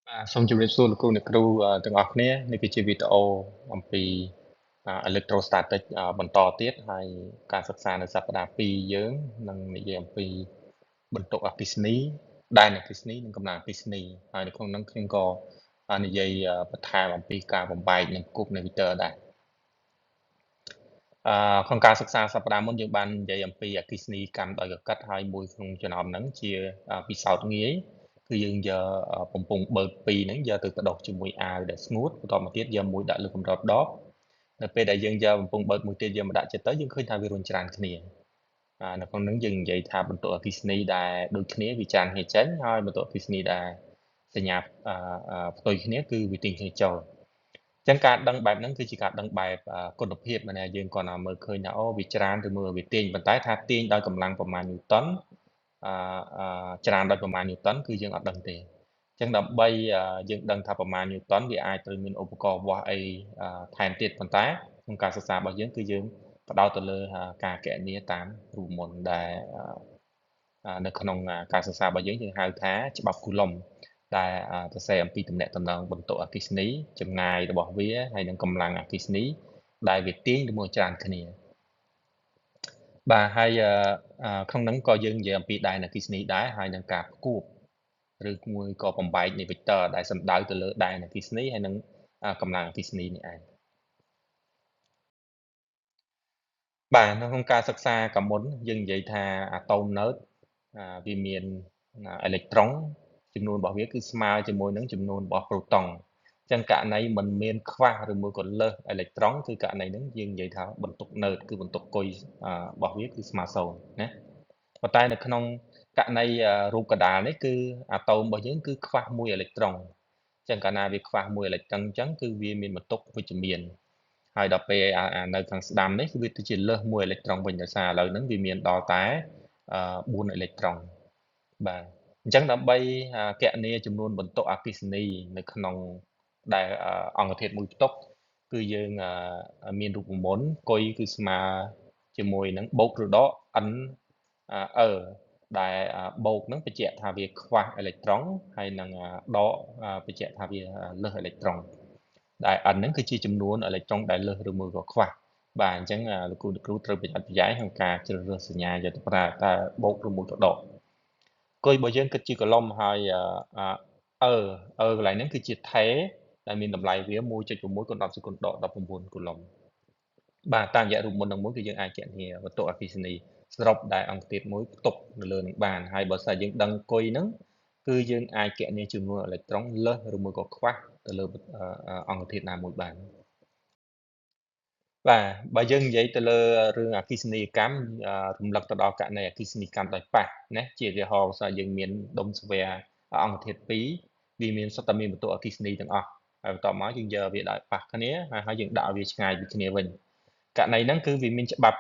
បាទសូមជម្រាបសួរលោកគ្រូអ្នកគ្រូទាំងអស់គ្នានេះគឺជាវីដេអូអំពី electrostatic បន្តទៀតហើយការសិក្សានៅសប្តាហ៍2យើងនឹងនិយាយអំពីបន្ទុកអគ្គិសនីដែនអគ្គិសនីនិងកម្លាំងអគ្គិសនីហើយនៅក្នុងនោះខ្ញុំក៏និយាយបន្ថែមអំពីការបំបែកនិងគប់នៃវីទ័រដែរអឺក្នុងការសិក្សាសប្តាហ៍មុនយើងបាននិយាយអំពីអគ្គិសនីកម្មដោយកកិតហើយមួយក្នុងចំណោមហ្នឹងជាពិសោធន៍ងាយគឺយើងយកបំពង់បឺត2ហ្នឹងយកទៅបដោះជាមួយអាវដែលស្ងួតបន្តមកទៀតយកមួយដាក់លើកម្របដបនៅពេលដែលយើងយកបំពង់បឺតមួយទៀតយកមកដាក់ចិត្តទៅយើងឃើញថាវារុញច្រានគ្នានៅក្នុងហ្នឹងយើងនិយាយថាបន្ទុកអគ្គិសនីដែលដូចគ្នាវាច្រានគ្នាចេញហើយបន្ទុកអគ្គិសនីដែលសញ្ញាផ្ទុយគ្នាគឺវាទាញគ្នាចូលអញ្ចឹងការដឹងបែបហ្នឹងគឺជាការដឹងបែបគុណភាពណាយើងគ្រាន់តែមើលឃើញថាអូវាច្រានឬមើលវាទាញប៉ុន្តែថាទាញដោយកម្លាំងប្រមាណញូតុនអឺច្រានដោយប្រមាណញូតុនគឺយើងអត់ដឹងទេអញ្ចឹងដើម្បីយើងដឹងថាប្រមាណញូតុនវាអាចត្រូវមានឧបករណ៍វាស់អីថែមទៀតប៉ុន្តែក្នុងការសិក្សារបស់យើងគឺយើងផ្ដោតទៅលើការគណនាតាមរូបមន្តដែលនៅក្នុងការសិក្សារបស់យើងយើងហៅថាច្បាប់គូឡុំដែលសរសេរអំពីទំនាក់ទំនងបន្ទុកអគ្គិសនីចម្ងាយរបស់វាហើយនិងកម្លាំងអគ្គិសនីដែលវាទាញឬមួយច្រានគ្នាបាទហើយក្នុងហ្នឹងក៏យើងនិយាយអំពីដែនអគ្គិសនីដែរហើយនឹងការផ្គួបឬមួយក៏បំបែកនៃវេកទ័រដែលសំដៅទៅលើដែនអគ្គិសនីហើយនិងកម្លាំងអគ្គិសនីនេះឯងបាទនៅក្នុងការសិក្សាកាលមុនយើងនិយាយថាអាតូមណឺតវាមានអេឡិចត្រុងចំនួនរបស់វាគឺស្មើជាមួយនឹងចំនួនរបស់ប្រូតុងអញ្ចឹងករណីមិនមានខ្វះឬមួយក៏លើសអេឡិចត្រុងគឺករណីហ្នឹងយើងនិយាយថាបន្ទុកណឺតគឺបន្ទុកគុយរបស់វាគឺស្មើ0ណាប៉ុន្តែនៅក្នុងករណីរូបកដាលនេះគឺអាតូមរបស់យើងគឺខ្វះមួយអេឡិចត្រុងអញ្ចឹងកាលណាវាខ្វះមួយអេឡិចត្រុងអញ្ចឹងគឺវាមានបន្ទុកវិជ្ជមានហើយដល់ពេលនៅខាងស្ដាំនេះគឺវាទៅជាលើសមួយអេឡិចត្រុងវិញដោយសារឥឡូវហ្នឹងវាមានដល់តែ4អេឡិចត្រុងបាទអញ្ចឹងដើម្បីគណនាចំនួនបន្ទុកអគ្គិសនីនៅក្នុងដែលអង្គធាតុមួយផ្ទុកគឺយើងមានរូបមន្តគុយគឺស្មើជាមួយនឹងបូកឬដក n អឺដែលបូកហ្នឹងបញ្ជាក់ថាវាខ្វះអេឡិចត្រុងហើយនឹងដកបញ្ជាក់ថាវាលើសអេឡិចត្រុងដែល n ហ្នឹងគឺជាចំនួនអេឡិចត្រុងដែលលើសឬមួយក៏ខ្វះបាទអញ្ចឹងលោកគ្រូអ្នកគ្រូត្រូវប្រយ័ត្នប្រយែងក្នុងការជ្រើសរើសសញ្ញាយកទៅប្រើតើបូកឬមួយក៏ដកគុយរបស់យើងគិតជាកុលុំហើយអឺកន្លែងហ្នឹងគឺជាថេដែលមានតម្លៃវា 1.6 គុណ10សេគុណដក19កុលុំបាទតាមរយៈរូបមន្តនឹងមួយគឺយើងអាចគណនាវត្ថុអគ្គិសនីសរុបដែលអង្គធាតុមួយផ្ទុកនៅលើនឹងបានហើយបើសិនយើងដឹងគុយហ្នឹងគឺយើងអាចគណនាចំនួនអេឡិចត្រុងលើសឬមួយក៏ខ្វះទៅលើអង្គធាតុណាមួយបានបាទបើយើងនិយាយទៅលើរឿងអគ្គិសនីកម្មរំលឹកទៅដល់ករណីអគ្គិសនីកម្មដោយប៉ះណាជាឧទាហរណ៍បើសិនយើងមានដុំស្វែអង្គធាតុ2វាមានសុទ្ធតែមានបន្ទុកអគ្គិសនីទាំងអស់ហើយបន្ទាប់មកយើងយកវាដាក់ប៉ះគ្នាហើយយើងដាក់វាឆ្ងាយពីគ្នាវិញករណីហ្នឹងគឺវាមានច្បាប់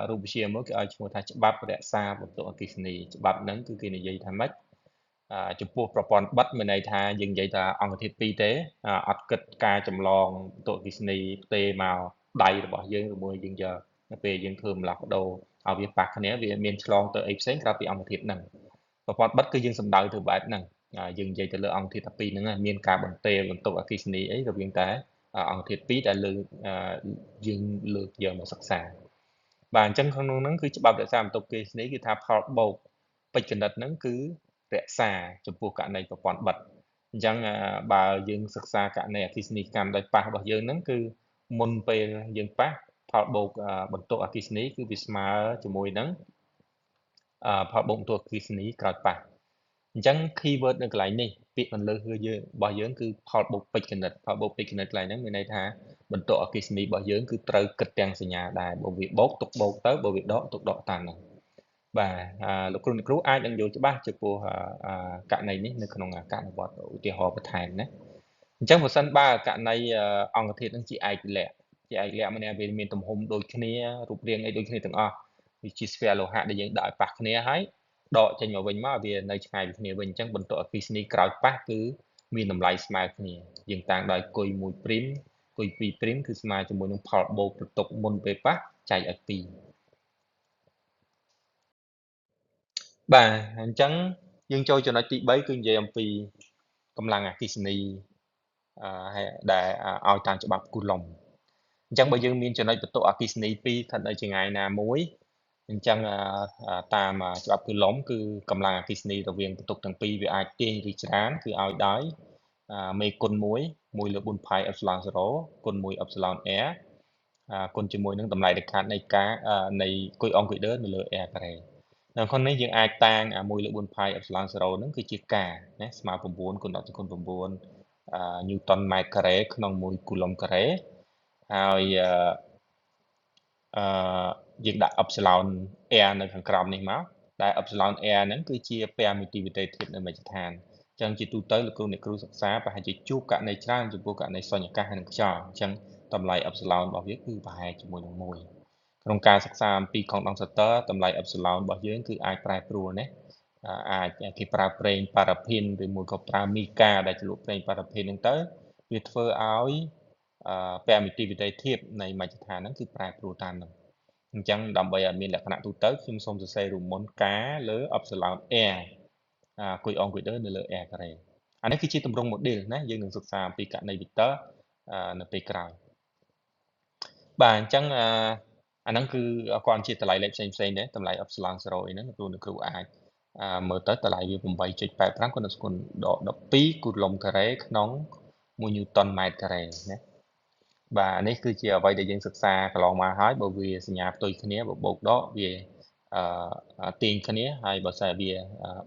រូបវិទ្យាមួយគេឲ្យឈ្មោះថាច្បាប់រក្សាបន្ទុកអគ្គិសនីច្បាប់ហ្នឹងគឺគេនិយាយថាម៉េចចំពោះប្រព័ន្ធបិទមានន័យថាយើងនិយាយថាអង្គធាតុ2ទេអត់គិតការចម្លងបន្ទុកអគ្គិសនីផ្ទេមកដៃរបស់យើងឬមួយយើងយកនៅពេលយើងធ្វើម្លាស់ប្ដូរឲ្យវាប៉ះគ្នាវាមានឆ្លងទៅអីផ្សេងក្រៅពីអង្គធាតុហ្នឹងប្រព័ន្ធបិទគឺយើងសំដៅទៅបែបហ្នឹងយើងនិយាយទៅលើអង្គធាតុតែពីរហ្នឹងមានការបន្ទេបន្ទុកអគ្គិសនីអីរវាងតែអង្គធាតុពីរដែលលើយើងលើកយកមកសិក្សាបាទអញ្ចឹងក្នុងហ្នឹងគឺច្បាប់រក្សាបន្ទុកអគ្គិសនីគឺថាផលបូកពេជ្រគណិតហ្នឹងគឺរក្សាចំពោះករណីប្រព័ន្ធបិទអញ្ចឹងបើយើងសិក្សាករណីអគ្គិសនីកម្មដោយប៉ះរបស់យើងហ្នឹងគឺមុនពេលយើងប៉ះផលបូកបន្ទុកអគ្គិសនីគឺវាស្មើជាមួយនឹងផលបូកបន្ទុកអគ្គិសនីក្រោយប៉ះអញ្ចឹង keyword នៅកន្លែងនេះពាក្យបន្លឺគឺយើងរបស់យើងគឺផលបូកពេជ្រគណិតផលបូកពេជ្រគណិតកន្លែងហ្នឹងមានន័យថាបន្ទុកអគ្គិសនីរបស់យើងគឺត្រូវគិតទាំងសញ្ញាដែរបើវាបូកទុកបូកទៅបើវាដកទុកដកតាមហ្នឹងបាទលោកគ្រូអ្នកគ្រូអាចនឹងយល់ច្បាស់ចំពោះករណីនេះនៅក្នុងការអនុវត្តឧទាហរណ៍បន្ថែមណាអញ្ចឹងបើសិនបើករណីអង្គធាតុនឹងជាឯកលក្ខជាឯកលក្ខម្នាក់វាមានទំហំដូចគ្នារូបរាងអីដូចគ្នាទាំងអស់វាជាស្ហ្វែលោហៈដែលយើងដាក់ឲ្យប៉ះគ្នាហើយដកចេញមកវិញមកវានៅឆ្ងាយពីគ្នាវិញអញ្ចឹងបន្ទុកអគ្គិសនីក្រោយប៉ះគឺមានតម្លៃស្មើគ្នាយើងតាំងដោយគុយ1ព្រីមគុយ2ព្រីមគឺស្មើជាមួយនឹងផលបូកបន្ទុកមុនពេលប៉ះចែកឲ្យ2បាទអញ្ចឹងយើងចូលចំណុចទី3គឺនិយាយអំពី កម្លាំងអគ្គិសនីហើយដែលឲ្យតាមច្បាប់គូឡុំអញ្ចឹងបើយើងមានចំណុចបន្ទុកអគ្គិសនី2ស្ថិតនៅចម្ងាយណាមួយអញ្ចឹងតាមច្បាប់គូឡុំគឺកម្លាំងអគ្គិសនីរវាងបន្ទុកទាំងពីរវាអាចទាញឬច្រានគឺឲ្យដោយមេគុណ1 1លើ4 pi epsilon 0គុណ1 epsilon r គុណជាមួយនឹងតម្លៃដាច់ខាតនៃការនៃគុយអង្គុយដឺនៅលើ r ការ៉េនៅក្នុងនេះយើងអាចតាង1លើ4 pi epsilon 0ហ្នឹងគឺជា k ណាស្មើ9គុណ10គុណ9ញូតុនម៉ែត្រការ៉េក្នុង1គូឡុំការ៉េហើយអឺយើងដាក់ epsilon r នៅខាងក្រោមនេះមកដែល epsilon r ហ្នឹងគឺជា permittivity ធាតុនៅមជ្ឈដ្ឋានអញ្ចឹងជាទូទៅលោកគ្រូអ្នកគ្រូសិក្សាប្រហែលជាជួបករណីច្រើនចំពោះករណីសុញ្ញអាកាសនិងខ្យល់អញ្ចឹងតម្លៃ epsilon របស់វាគឺប្រហែលជាមួយនឹង1ក្នុងការសិក្សាអំពី condensateur តម្លៃ epsilon របស់យើងគឺអាចប្រែប្រួលណាអាចគេប្រើប្រេងប៉ារ៉ាភីនឬមួយក៏ប្រើមីកាដែលជ្រលក់ប្រេងប៉ារ៉ាភីនហ្នឹងទៅវាធ្វើឲ្យ permittivity ធាតុនៃមជ្ឈដ្ឋានហ្នឹងគឺប្រែប្រួលតាមហ្នឹងអញ្ចឹងដើម្បីឲ្យមានលក្ខណៈទូទៅខ្ញុំសូមសរសេររូបមន្ត K លើ epsilon r គុយអង្គុយដឺនៅលើ r ការ៉េអានេះគឺជាទម្រង់ model ណាយើងនឹងសិក្សាអំពីករណី vector នៅពេលក្រោយបាទអញ្ចឹងអាហ្នឹងគឺគាត់ជាតម្លៃលេខផ្សេងផ្សេងដែរតម្លៃ epsilon 0អីហ្នឹងលោកគ្រូអ្នកគ្រូអាចមើលទៅតម្លៃវា 8.85 គុណ10គុណដក12គូឡុំការ៉េក្នុង1ញូតុនម៉ែត្រការ៉េណាបាទនេះគឺជាអ្វីដែលយើងសិក្សាកន្លងមកហើយបើវាសញ្ញាផ្ទុយគ្នាបើបូកដកវាទាញគ្នាហើយបើសិនវា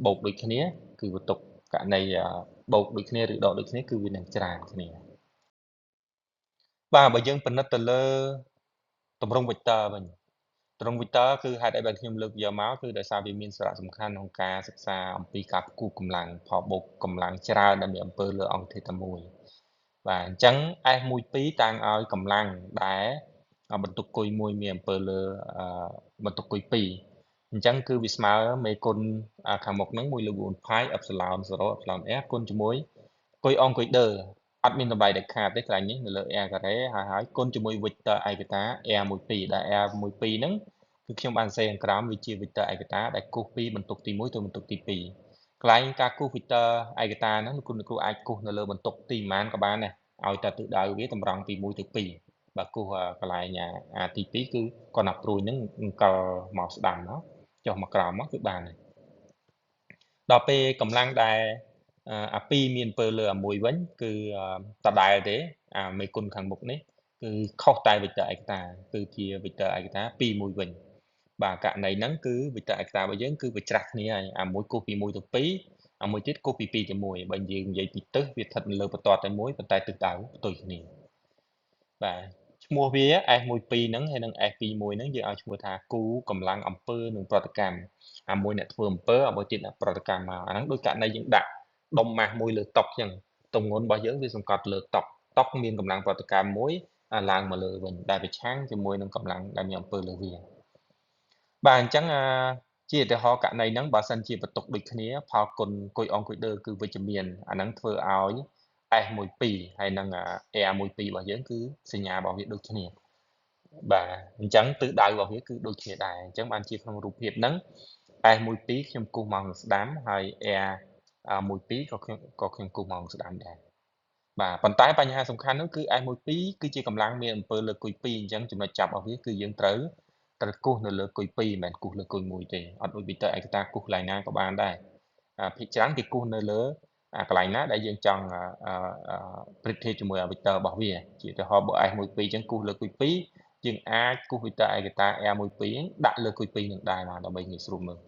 បូកដូចគ្នាគឺបន្ទុកករណីបូកដូចគ្នាឬដកដូចគ្នាគឺវានឹងច្រានគ្នាបាទបើយើងពិនិត្យទៅលើទម្រង់ vector វិញទម្រង់ vector គឺហេតុអីបានខ្ញុំលើកយកមកគឺដោយសារវាមានសារៈសំខាន់ក្នុងការសិក្សាអំពីការផ្គូកម្លាំងផលបូកកម្លាំងច្រើនដែលមានអំពើលើអង្គធាតុតែមួយបាទអញ្ចឹង S12 តាំងឲ្យកម្លាំងដែលបន្ទុកគុយមួយមានអំពើលើបន្ទុកគុយ2អញ្ចឹងគឺវាស្មើមេគុណខាងមុខហ្នឹង1លើ4 pi epsilon 0 epsilon r គុណជាមួយគុយអង្គុយដឺអត់មានតម្លៃដាច់ខាតទេកន្លែងនេះនៅលើ r ការ៉េហើយគុណជាមួយ vector ឯកតា r12 ដែល r12 ហ្នឹងគឺខ្ញុំបានសរសេរខាងក្រោមវាជា vector ឯកតាដែលគូសពីបន្ទុកទី1ទៅបន្ទុកទី2កន្លែងការគូស vector ឯកតាហ្នឹងលោកគ្រូអ្នកគ្រូអាចគូសនៅលើបន្ទុកទីប៉ុន្មានក៏បានដែរឲ្យតែទិសដៅវាតម្រង់ពី1ទៅ2បើគូសកន្លែងអាទី2គឺគាត់ណាព្រួយហ្នឹងអង្គលមកស្ដាំមកចុះមកក្រោមមកគឺបានហើយដល់ពេលកម្លាំងដែលអា2មានអំពើលើអា1វិញគឺដដែលទេអាមេគុណខាងមុខនេះគឺខុសតែ vector ឯកតាគឺជា vector ឯកតា2 1វិញបាទករណីហ្នឹងគឺ vector ឯកតារបស់យើងគឺវាច្រាស់គ្នាហើយអាមួយគូសពី1ទៅ2អាមួយទៀតគូសពី2ទៅ1បើយើងនិយាយពីទិសវាស្ថិតនៅលើបន្ទាត់តែមួយប៉ុន្តែទិសដៅផ្ទុយគ្នាបាទឈ្មោះវា S12 ហ្នឹងហើយនិង S21 ហ្នឹងយើងឲ្យឈ្មោះថាគូកម្លាំងអំពើនិងប្រតិកម្មអាមួយអ្នកធ្វើអំពើអាមួយទៀតអ្នកប្រតិកម្មមកអាហ្នឹងដូចករណីយើងដាក់ដុំម៉ាស់មួយលើតុអញ្ចឹងទម្ងន់របស់យើងវាសង្កត់លើតុតុមានកម្លាំងប្រតិកម្មមួយឡើងមកលើវិញដែលប្រឆាំងជាមួយនឹងកម្លាំងដែលមានអំពើលើវាបាទអញ្ចឹងជាឧទាហរណ៍ករណីហ្នឹងបើសិនជាបន្ទុកដូចគ្នាផលគុណគុយអង្គុយដឺគឺវិជ្ជមានអាហ្នឹងធ្វើឲ្យ S12 ហើយនឹង R12 របស់យើងគឺសញ្ញារបស់វាដូចគ្នាបាទអញ្ចឹងទិសដៅរបស់វាគឺដូចគ្នាដែរអញ្ចឹងបានជាក្នុងរូបភាពហ្នឹង S12 ខ្ញុំគូសមកស្ដាំហើយ R12 ក៏ខ្ញុំគូសមកស្ដាំដែរបាទប៉ុន្តែបញ្ហាសំខាន់នោះគឺ S12 គឺជាកម្លាំងមានអំពើលើគុយ2អញ្ចឹងចំណុចចាប់របស់វាគឺយើងត្រូវគូសនៅលើគុយ2មិនមែនគូសលើគុយ1ទេអត់ដូច vector ឯកតាគូសកន្លែងណាក៏បានដែរភាគច្រើនគេគូសនៅលើកន្លែងណាដែលយើងចង់ប្រៀបធៀបជាមួយ vector របស់វាជាឧទាហរណ៍បើ S12 អញ្ចឹងគូសលើគុយ2យើងអាចគូស vector ឯកតា R12 ដាក់លើគុយ2នឹងដែរបាទដើម្បីងាយស្រួលមើល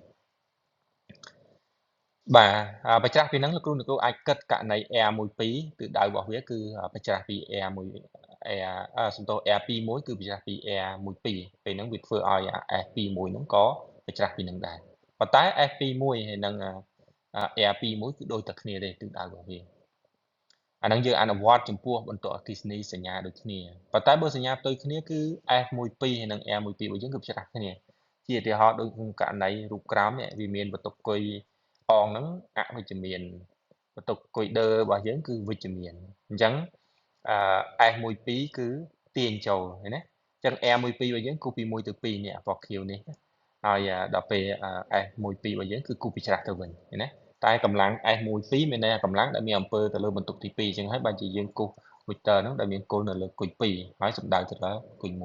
បាទប្រច្រាស់ពីហ្នឹងលោកគ្រូអ្នកគ្រូអាចគិតករណី R12 ទិសដៅរបស់វាគឺប្រច្រាស់ពី R1 R សំទោស R21 គឺប្រច្រាស់ពី R12 ពេលហ្នឹងវាធ្វើឲ្យ S21 ហ្នឹងក៏ប្រច្រាស់ពីហ្នឹងដែរប៉ុន្តែ S21 ហើយនឹង R21 គឺដូចតែគ្នាទេទិសដៅរបស់វាអាហ្នឹងយើងអនុវត្តចំពោះបន្ទុកអគ្គិសនីសញ្ញាដូចគ្នាប៉ុន្តែបើសញ្ញាផ្ទុយគ្នាគឺ S12 ហើយនិង R12 របស់យើងគឺប្រច្រាស់គ្នាជាឧទាហរណ៍ដូចក្នុងករណីរូបក្រោមនេះវាមានបន្ទុកគុយអងហ្នឹងអវិជ្ជមានបន្ទុកគុយដឺរបស់យើងគឺវិជ្ជមានអញ្ចឹង S12 គឺទាញចូលឃើញទេអញ្ចឹង R12 របស់យើងគូសពី1ទៅ2នេះពណ៌ខៀវនេះហើយដល់ពេល S12 របស់យើងគឺគូសពីច្រាស់ទៅវិញឃើញទេ តែកម្លាំង S12 មានន័យថាកម្លាំងដែលមានអំពើទៅលើបន្ទុកទី2អញ្ចឹងហើយបានជាយើងគូស vector ហ្នឹងដែលមានគល់នៅលើគុជ2ហើយសំដៅទៅលើគុជ1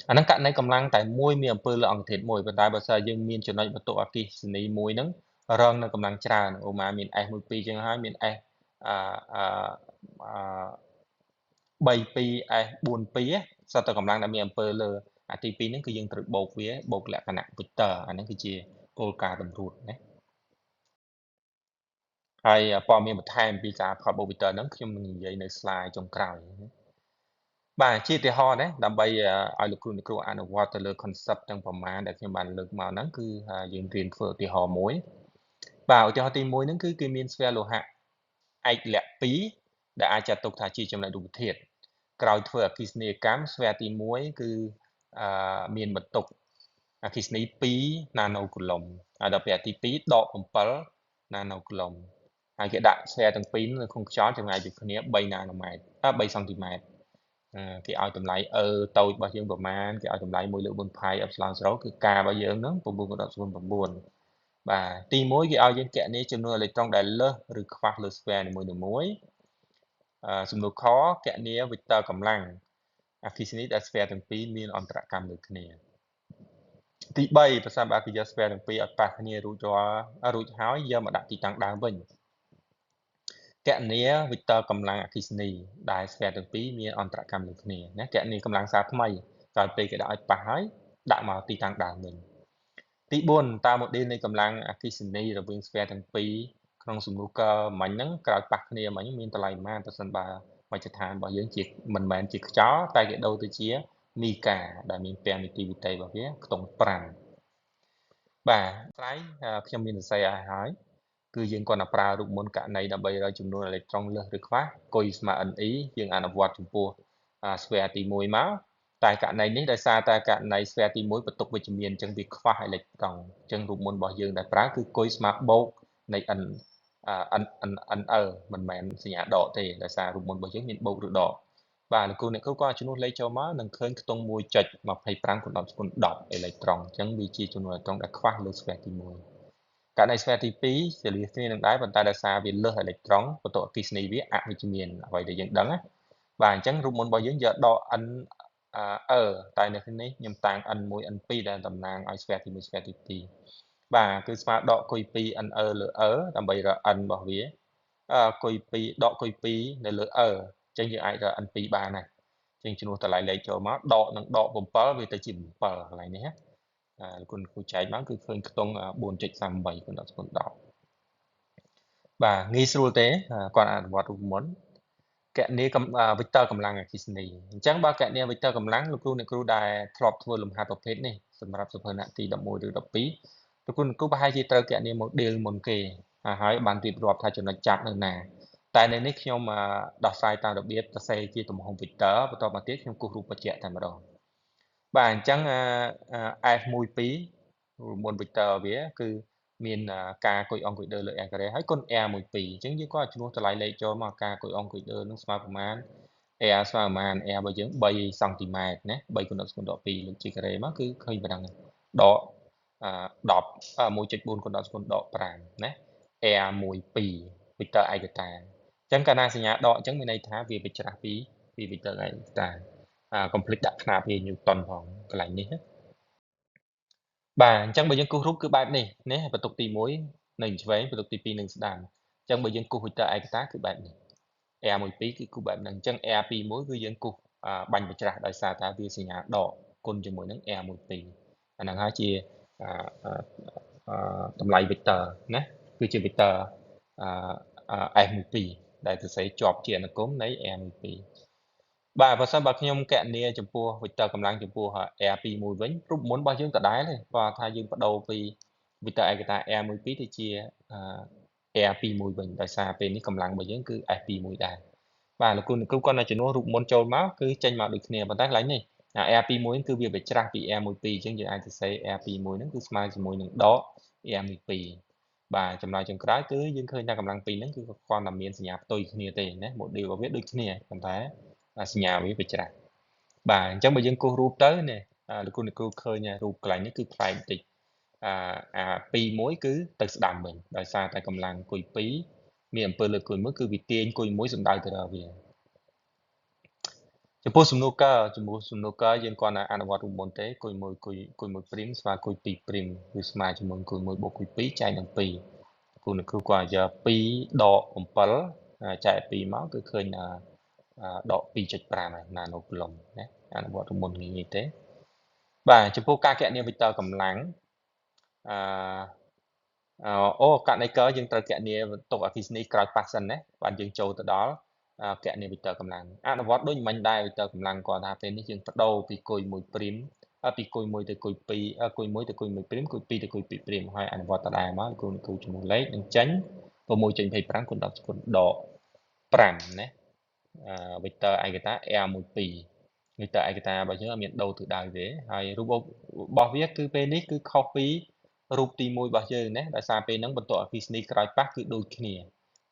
អាហ្នឹងករណីកម្លាំងតែមួយមានអំពើលើអង្គធាតុមួយប៉ុន្តែបើសិនយើងមានចំណុចបន្ទុកអគ្គិសនីមួយហ្នឹងរងនៅកម្លាំងច្រើនឧមាមាន S12 អញ្ចឹងហើយមាន S អឺ 32 S42 សុទ្ធតែកម្លាំងដែលមានអំពើលើអាទី2ហ្នឹងគឺយើងត្រូវបូកវាបូកលក្ខណៈ vector អាហ្នឹងគឺជាគោលការណ៍តម្រួតណាហើយព័ត៌មានបន្ថែមពីការផលបូក vector ហ្នឹងខ្ញុំនឹងនិយាយនៅ slide ចុងក្រោយបាទជាឧទាហរណ៍ណាដើម្បីឲ្យលោកគ្រូអ្នកគ្រូអនុវត្តទៅលើ concept ទាំងប្រមាណដែលខ្ញុំបានលើកមកហ្នឹងគឺយើងរៀនធ្វើឧទាហរណ៍មួយបាទឧទាហរណ៍ទី1ហ្នឹងគឺគេមានស្វែលោហៈឯកលក្ខ2ដែលអាចចាត់ទុកថាជាចំណុចរូបធាតុក្រោយធ្វើអគ្គិសនីកម្មស្វែទី1គឺមានបន្ទុកអគ្គិសនី2ណាណូកូឡុំហើយដល់ពេលទី2ដក7ណាណូកូឡុំហើយគេដាក់ស្វែទាំងពីរនៅក្នុងខ្យល់ចម្ងាយពីគ្នា3ណាណូម៉ែត្រ3សង់ទីម៉ែត្រគេឲ្យតម្លៃ E តូចរបស់យើងប្រមាណគេឲ្យតម្លៃ1លើ4ផាយ epsilon 0គឺ K របស់យើងហ្នឹង9.09បាទទី1គេឲ្យយើងគណនាចំនួនអេឡិចត្រុងដែលលើសឬខ្វះលើស្វែនីមួយៗសំណួរខគណនា vector កម្លាំងអគ្គិសនីដែលស្វែទាំងពីរមានអន្តរកម្មលើគ្នាទី3ប្រសិនបើគេយកស្វែទាំងពីរឲ្យប៉ះគ្នារួចរាល់រួចហើយយកមកដាក់ទីតាំងដើមវិញគណនា vector កម្លាំងអគ្គិសនីដែលស្វែទាំងពីរមានអន្តរកម្មលើគ្នាណាគណនាកម្លាំងសារថ្មីក្រោយពេលគេដាក់ឲ្យប៉ះហើយដាក់មកទីតាំងដើមវិញទី4តើម៉ូឌែលនៃកម្លាំងអគ្គិសនីរវាងស្វែទាំងពីរក្នុងសំណួរកមិញហ្នឹងក្រោយប៉ះគ្នាមិញមានតម្លៃប៉ុន្មានប្រសិនបើមជ្ឈដ្ឋានរបស់យើងជាមិនមែនជាខ្យល់តែគេដូរទៅជាមីកាដែលមាន permittivity របស់វាខ្ទង់5បាទស្រ័យខ្ញុំមានសរសេរឲ្យហើយគឺយើងគ្រាន់តែប្រើរូបមន្តករណីដើម្បីរកចំនួនអេឡិចត្រុងលើសឬខ្វះគុយស្មើ NE យើងអនុវត្តចំពោះស្វែទី1មកតែករណីនេះដោយសារតែករណីស្វែទី1បន្ទុកវិជ្ជមានអញ្ចឹងវាខ្វះអេឡិចត្រុងអញ្ចឹងរូបមន្តរបស់យើងដែលប្រើគឺគុយស្មើបូកនៃ N N L មិនមែនសញ្ញាដកទេដោយសាររូបមន្តរបស់យើងមានបូកឬដកបាទលោកគ្រូអ្នកគ្រូក៏ជំនួសលេខចូលមកនឹងឃើញខ្ទង់1.25គុណ10គុណ10អេឡិចត្រុងអញ្ចឹងវាជាចំនួនអេឡិចត្រុងដែលខ្វះលើស្វែទី1ករណីស្វែទី2ជាលៀសគ្នានឹងដែរប៉ុន្តែដោយសារវាលើសអេឡិចត្រុងបន្ទុកអគ្គិសនីវាអវិជ្ជមានអ្វីដែលយើងដឹងណាបាទអញ្ចឹងរូបមន្តរបស់យើងយកដក n e តែនៅនេះខ្ញុំតាំង n1 n2 ដែលតំណាងឲ្យស្វែទី1ស្វែទី2បាទគឺស្មើដកគុយ2 ne លើ e ដើម្បីរក n របស់វាគុយ2ដកគុយ2នៅលើ e អញ្ចឹងយើងអាចរក n2 បានដែរអញ្ចឹងជំនួសតម្លៃលេខចូលមកដកនឹងដក7វាទៅជា7កន្លែងនេះណាគុណគូចែកមកគឺឃើញខ្ទង់ 4.38 គុណ10គុណ10បាទងាយស្រួលទេគាត់អនុវត្តរូបមន្តគណនា vector កម្លាំងអគ្គិសនីអញ្ចឹងបើគណនា vector កម្លាំងលោកគ្រូអ្នកគ្រូដែលធ្លាប់ធ្វើលំហាត់ប្រភេទនេះសម្រាប់សភៅថ្នាក់ទី11ឬ12លោកគ្រូអ្នកគ្រូប្រហែលជាត្រូវគណនា model មុនគេហើយបានរៀបរាប់ថាចំណុចចាប់នៅណាតែនៅនេះខ្ញុំដោះស្រាយតាមរបៀបសរសេរជាទំហំ vector បន្តមកទៀតខ្ញុំគូសរូបបញ្ជាក់តែម្ដងបាទអញ្ចឹង F12 រូបមន្ត vector វាគឺមានការគុយអង្គគុយដឺលើ R ការ៉េហើយគុណ R12 អញ្ចឹងយើងក៏ជំនួសតម្លៃលេខចូលមកការគុយអង្គគុយដឺនឹងស្មើប្រមាណ R ស្មើប្រមាណ R របស់យើង3សង់ទីម៉ែត្រណា3គុណ10គុណ12លើកជាការ៉េមកគឺឃើញប៉ុណ្ណឹងដក10 1.4គុណ10គុណដក5ណា R12 vector ឯកតាអញ្ចឹងកាលណាសញ្ញាដកអញ្ចឹងមានន័យថាវាវិច្រាស់ពី vector ឯកតាកុំភ្លេចដាក់ខ្នាតវាញូតុនផងកន្លែងនេះណាបាទអញ្ចឹងបើយើងគូសរូបគឺបែបនេះណាបន្ទុកទី1នៅឆ្វេងបន្ទុកទី2នៅស្ដាំអញ្ចឹងបើយើងគូស vector ឯកតាគឺបែបនេះ R12 គឺគូសបែបហ្នឹងអញ្ចឹង R21 គឺយើងគូសបាញ់បញ្ច្រាស់ដោយសារតែវាសញ្ញាដកគុណជាមួយនឹង R12 អាហ្នឹងហើយជាតម្លៃ vector ណាគឺជា vector F12 ដែលសរសេរជាប់ជាអនុគមនៃ R12 បាទបើសិនបើខ្ញុំគណនាចំពោះ vector កម្លាំងចំពោះ R21 វិញរូបមន្តរបស់យើងដដែលទេគាត់ថាយើងបដូរពី vector ឯកតា R12 ទៅជា R21 វិញដោយសារពេលនេះកម្លាំងរបស់យើងគឺ F21 ដែរបាទលោកគ្រូអ្នកគ្រូគាត់នៅជំនួសរូបមន្តចូលមកគឺចេញមកដូចគ្នាប៉ុន្តែកន្លែងនេះ R21 គឺវាបញ្ច្រាស់ពី R12 អញ្ចឹងយើងអាចសរសេរ R21 ហ្នឹងគឺស្មើជាមួយនឹងដក R12 បាទចម្លើយចុងក្រោយគឺយើងឃើញថាកម្លាំងពីរហ្នឹងគឺគ្រាន់តែមានសញ្ញាផ្ទុយគ្នាទេណា model របស់វាដូចគ្នាប៉ុន្តែសញ្ញាវាបញ្ច្រាស់បាទអញ្ចឹងបើយើងគូសរូបទៅនេះលោកគ្រូអ្នកគ្រូឃើញរូបកន្លែងនេះគឺប្លែកបន្តិច អា2 1គឺទៅស្ដាំវិញដោយសារតែកម្លាំងគុយ2មានអំពើលើគុយ1គឺវាទាញគុយ1សំដៅទៅដល់វាចំពោះសំណួរកចំពោះសំណួរកយើងគ្រាន់តែអនុវត្តរូបមន្តទេគុយ1គុយ1ព្រីមស្មើគុយ2ព្រីមគឺស្មើជាមួយគុយ1បូកគុយ2ចែកនឹង2គ្រូអ្នកគ្រូគាត់យក2ដក7ចែក2មកគឺឃើញដក 2.5 ហើយណាណូគូឡុំណាអនុវត្តរូបមន្តងាយៗទេបាទចំពោះការគណនាវ៉ិកទ័រកម្លាំងអូករណីកយើងត្រូវគណនាបន្ទុកអគ្គិសនីក្រោយប៉ះសិនណាបាទយើងចូលទៅដល់គណនាវ៉ិកទ័រកម្លាំងអនុវត្តដូចមិញដែរវ៉ិកទ័រកម្លាំងគាត់ថាពេលនេះយើងបដូរពីគុយ1ព្រីមពីគុយ1ទៅគុយ2គុយ1ទៅគុយ1ព្រីមគុយ2ទៅគុយ2ព្រីមហើយអនុវត្តដដែលមកគ្រូគ្រូជំនួសលេខនឹងចេញ 6.25 គុណ10គុណដក5ណាវ៉ិកទ័រឯកតា R12 វ៉ិកទ័រឯកតារបស់យើងអត់មានដូរទិសដៅទេហើយរូបរបស់វាគឺពេលនេះគឺខុសពីរូបទី1របស់យើងណាដោយសារពេលហ្នឹងបន្ទាត់អគ្គិសនីក្រោយប៉ះគឺដូចគ្នា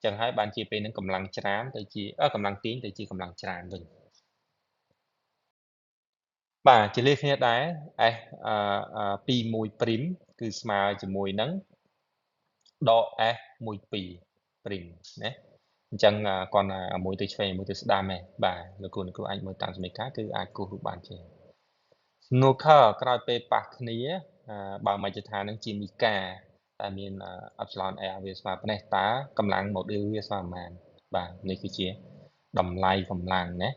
ចឹងហើយបានជាពេលហ្នឹងកម្លាំងច្រាមទៅជាកម្លាំងទាញទៅជាកម្លាំងច្រាមវិញបាទជាលេខគ្នាដែរ S 21ព្រីមគឺស្មើជាមួយនឹងដក S 12ព្រីមណាអញ្ចឹងគាត់មួយទៅឆ្វេងមួយទៅស្ដាំឯងបាទលោកគ្រូអ្នកគ្រូអាចមើលតាមសមីការគឺអាចគូសរូបបានជាសំណួរខក្រោយពេលប៉ះគ្នាបើមជ្ឈដ្ឋាននឹងជាមីកាតែមានអេផ្ស៊ីឡន R វាស្មើប៉ុណ្ណេះតើកម្លាំងម៉ូឌុលវាស្មើប៉ុន្មានបាទនេះគឺជាតម្លៃកម្លាំងណា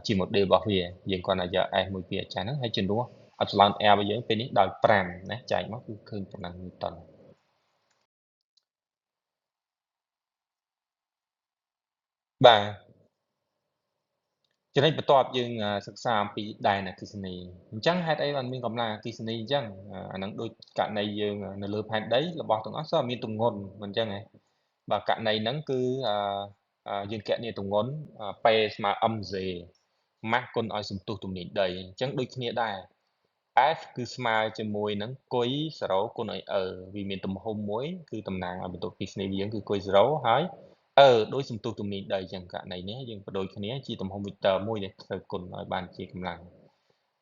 ជាម៉ូឌុលរបស់វាយើងគ្រាន់តែយក S 12អាចារ្យហ្នឹងហើយជំនួសអេផ្ស៊ីឡន R របស់យើងពេលនេះដោយ5ណាចែកមកគឺឃើញប៉ុណ្ណឹងញូតុនបាទចំណុចបន្ទាប់យើងសិក្សាអំពីដែនអគ្គិសនីអញ្ចឹងហេតុអីបានមានកម្លាំងអគ្គិសនីអញ្ចឹងអាហ្នឹងដូចករណីយើងនៅលើផែនដីរបស់ទាំងអស់សោះមានទម្ងន់មិនអញ្ចឹងហ៎បាទករណីហ្នឹងគឺយើងគណនាទម្ងន់ P ស្មើ mg ម៉ាស់គុណឲ្យសន្ទុះទំនាញដីអញ្ចឹងដូចគ្នាដែរ F គឺស្មើជាមួយនឹងគុយ0គុណឲ្យ E វាមានទំហំមួយគឺតំណាងឲ្យបន្ទុកអគ្គិសនីយើងគឺគុយ0ហើយអឺដោយសន្ទុះទំនាញដីចឹងករណីនេះយើងបដូរគ្នាជាទំហំវ៉ិកទ័រមួយដែលត្រូវគុណឲ្យបានជាកម្លាំង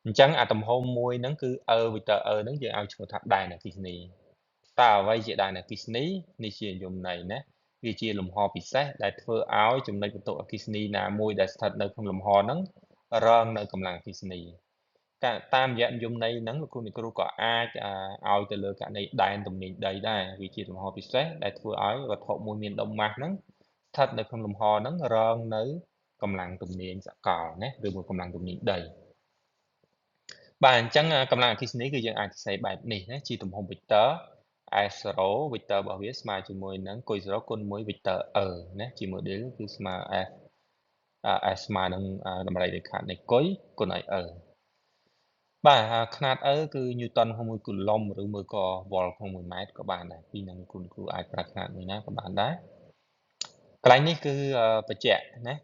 អញ្ចឹងអាទំហំមួយហ្នឹងគឺ E វ៉ិកទ័រ E ហ្នឹងយើងឲ្យឈ្មោះថាដែនអគ្គិសនីតើអ្វីជាដែនអគ្គិសនីនេះជានិយមន័យណាវាជាលំហពិសេសដែលធ្វើឲ្យចំណុចបន្ទុកអគ្គិសនីណាមួយដែលស្ថិតនៅក្នុងលំហហ្នឹងរងនៅកម្លាំងអគ្គិសនីតាមរយៈនិយមន័យហ្នឹងលោកគ្រូអ្នកគ្រូក៏អាចឲ្យទៅលើករណីដែនទំនាញដីដែរវាជាលំហពិសេសដែលធ្វើឲ្យវត្ថុមួយមានដុំម៉ាស់ហ្នឹងស្ថិតនៅក្នុងលំហហ្នឹងរងនៅកម្លាំងទំនាញសកលណាឬមួយកម្លាំងទំនាញដីបាទអញ្ចឹងកម្លាំងអគ្គិសនីគឺយើងអាចសរសេរបែបនេះណាជាទំហំវ៉ិកទ័រ S0 វ៉ិកទ័ររបស់វាស្មើជាមួយនឹងគុយ0គុណ1វ៉ិកទ័រ E ណាជា model គឺស្មើ S S ស្មើនឹងតម្លៃលេខានៃគុយគុណឲ្យ E បាទខ្នាត E គឺញូតុនក្នុង1គូឡុំឬមួយក៏វ៉ុលក្នុង1ម៉ែត្រក៏បានដែរពីនឹងគ្រូអាចប្រើខ្នាតមួយណាក៏បានដែរកន្លែងនេះគឺបញ្ជាក់ណា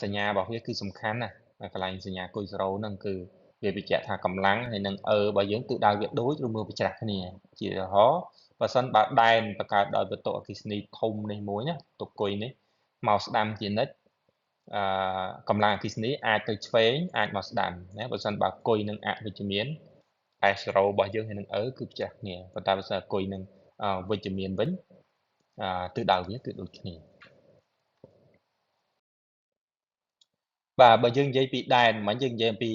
សញ្ញារបស់វាគឺសំខាន់ណាកន្លែងសញ្ញាគុយ0ហ្នឹងគឺវាបញ្ជាក់ថាកម្លាំងហើយនឹង E របស់យើងទិសដៅវាដូចឬមើលប្រច្រាស់គ្នាជាឧទាហរណ៍បើសិនបើដែនបង្កើតដោយបន្ទុកអគ្គិសនីធំនេះមួយណាទុកគុយនេះមកស្ដាំជានិច្ចកម្លាំងអគ្គិសនីអាចទៅឆ្វេងអាចមកស្ដាំណាបើសិនបើគុយនឹងអវិជ្ជមាន S0 របស់យើងហើយនឹង E គឺប្រច្រាស់គ្នាប៉ុន្តែបើសិនគុយនឹងវិជ្ជមានវិញទិសដៅវាគឺដូចគ្នាបាទបើយើងនិយាយពីដែនមិញយើងនិយាយអំពី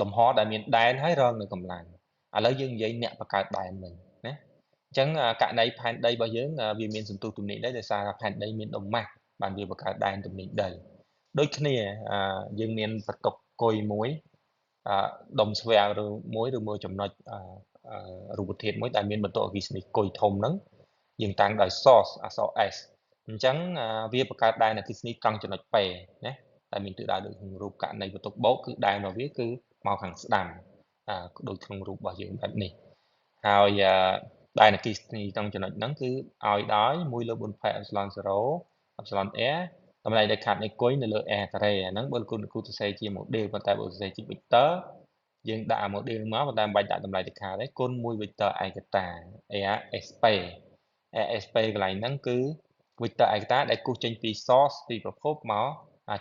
លំហដែលមានដែនហើយរងនៅកម្លាំងឥឡូវយើងនិយាយអ្នកបង្កើតដែនវិញណាអញ្ចឹងករណីផែនដីរបស់យើងវាមានសន្ទុះទំនាញដីដោយសារថាផែនដីមានដុំម៉ាស់បានវាបង្កើតដែនទំនាញដីដូចគ្នាយើងមានបន្ទុកគុយមួយដុំស្វែឬមួយឬមួយចំណុចរូបធាតុមួយដែលមានបន្ទុកអគ្គិសនីគុយធំហ្នឹងយើងតាំងដោយ source អក្សរ S អញ្ចឹងវាបង្កើតដែនអគ្គិសនីត្រង់ចំណុច P ណាតែមានទិសដៅដូចក្នុងរូបករណីបន្ទុកបូកគឺដែនរបស់វាគឺមកខាងស្ដាំដូចក្នុងរូបរបស់យើងបែបនេះហើយដែនអគ្គិសនីត្រង់ចំណុចហ្នឹងគឺឲ្យដោយ1លើ4 pi epsilon 0 epsilon r តម្លៃដែលខាត់នៃគុយនៅលើ r ការ៉េអាហ្នឹងបើគ្រូសរសេរជា model ប៉ុន្តែបើសរសេរជា vector យើងដាក់ model មកប៉ុន្តែមិនបាច់ដាក់តម្លៃដែលខាតទេគុណ1 vector ឯកតា r sp r sp កន្លែងហ្នឹងគឺ vector ឯកតាដែលគូសចេញពី source ពីប្រភពមក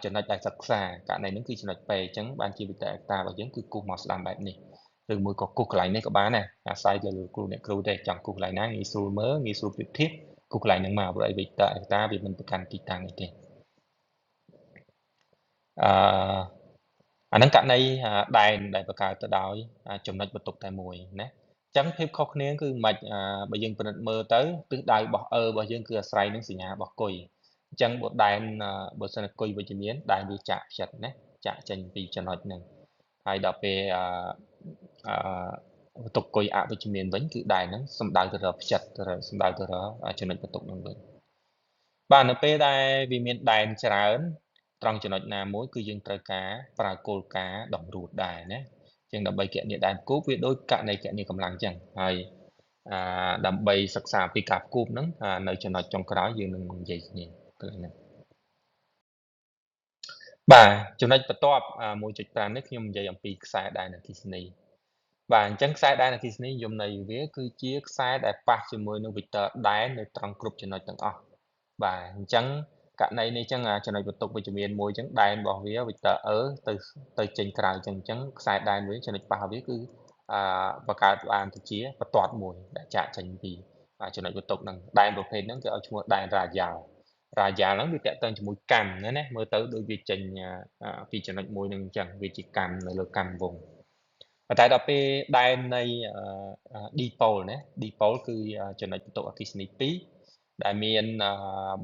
ចំណុចដែលសិក្សាករណីហ្នឹងគឺចំណុច P អញ្ចឹងបានជា vector ឯកតារបស់យើងគឺគូសមកស្ដាំបែបនេះ ឬមួយក៏គូសកន្លែងនេះក៏បានដែរអាស្រ័យលើលោកគ្រូអ្នកគ្រូទេចង់គូសកន្លែងណាងាយស្រួលមើលងាយស្រួលប្រៀបធៀបគូសកន្លែងហ្នឹងមកព្រោះអី vector អេតាវាមិនប្រកាន់ទីតាំងនេះទេអឺអាហ្នឹងករណីដែនដែលបង្កើតទៅដោយចំណុចបន្ទុកតែមួយណាអញ្ចឹងភាពខុសគ្នាគឺមិនបើយើងពិនិត្យមើលទៅទិសដៅរបស់ E របស់យើងគឺអាស្រ័យនឹងសញ្ញារបស់គុយអញ្ចឹងបើដែនបើសិនគុយវិជ្ជមានដែនវាចាក់ផ្ចិតណាចាក់ចេញពីចំណុចហ្នឹងហើយដល់ពេលអឺបន្ទុកគុយអវិជ្ជមានវិញគឺដែនហ្នឹងសំដៅទៅរកផ្ចិតសំដៅទៅរកចំណុចបន្ទុកហ្នឹងវិញបាទនៅពេលដែលវាមានដែនច្រើនត្រង់ចំណុចណាមួយគឺយើងត្រូវការប្រើគោលការណ៍តម្រួតដែរណាជាងដើម្បីគណនាដែនគូបវាដូចករណីគណនាកម្លាំងចឹងហើយដើម្បីសិក្សាពីការគូបហ្នឹងនៅចំណុចចុងក្រោយយើងនឹងនិយាយគ្នាកន្លែងហ្នឹងបាទចំណុចបន្ទាប់ 1.5 នេះខ្ញុំនិយាយអំពីខ្សែដែនអគ្គិសនីបាទអញ្ចឹងខ្សែដែនអគ្គិសនីយមន័យវាគឺជាខ្សែដែលប៉ះជាមួយនឹង vector ដែននៅត្រង់គ្រប់ចំណុចទាំងអស់បាទអញ្ចឹងករណីនេះចឹងចំណុចបន្ទុកវិជ្ជមានមួយចឹងដែនរបស់វា vector E ទៅចេញក្រៅចឹងអញ្ចឹងខ្សែដែនវាចំណុចប៉ះវាគឺបង្កើតបានទៅជាបន្ទាត់មួយដែលចាក់ចេញពីចំណុចបន្ទុកហ្នឹងដែនប្រភេទហ្នឹងគេឲ្យឈ្មោះដែនរ៉ាយ៉ាល់រ៉ាយ៉ាល់ហ្នឹងវាតាក់ទងជាមួយកម្មណាមើលទៅដូចវាចេញពីចំណុចមួយហ្នឹងអញ្ចឹងវាជាកម្មនៅលើកម្មវងប៉ុន្តែដល់ពេលដែននៃ dipole ណា dipole គឺចំណុចបន្ទុកអគ្គិសនី2ដែលមាន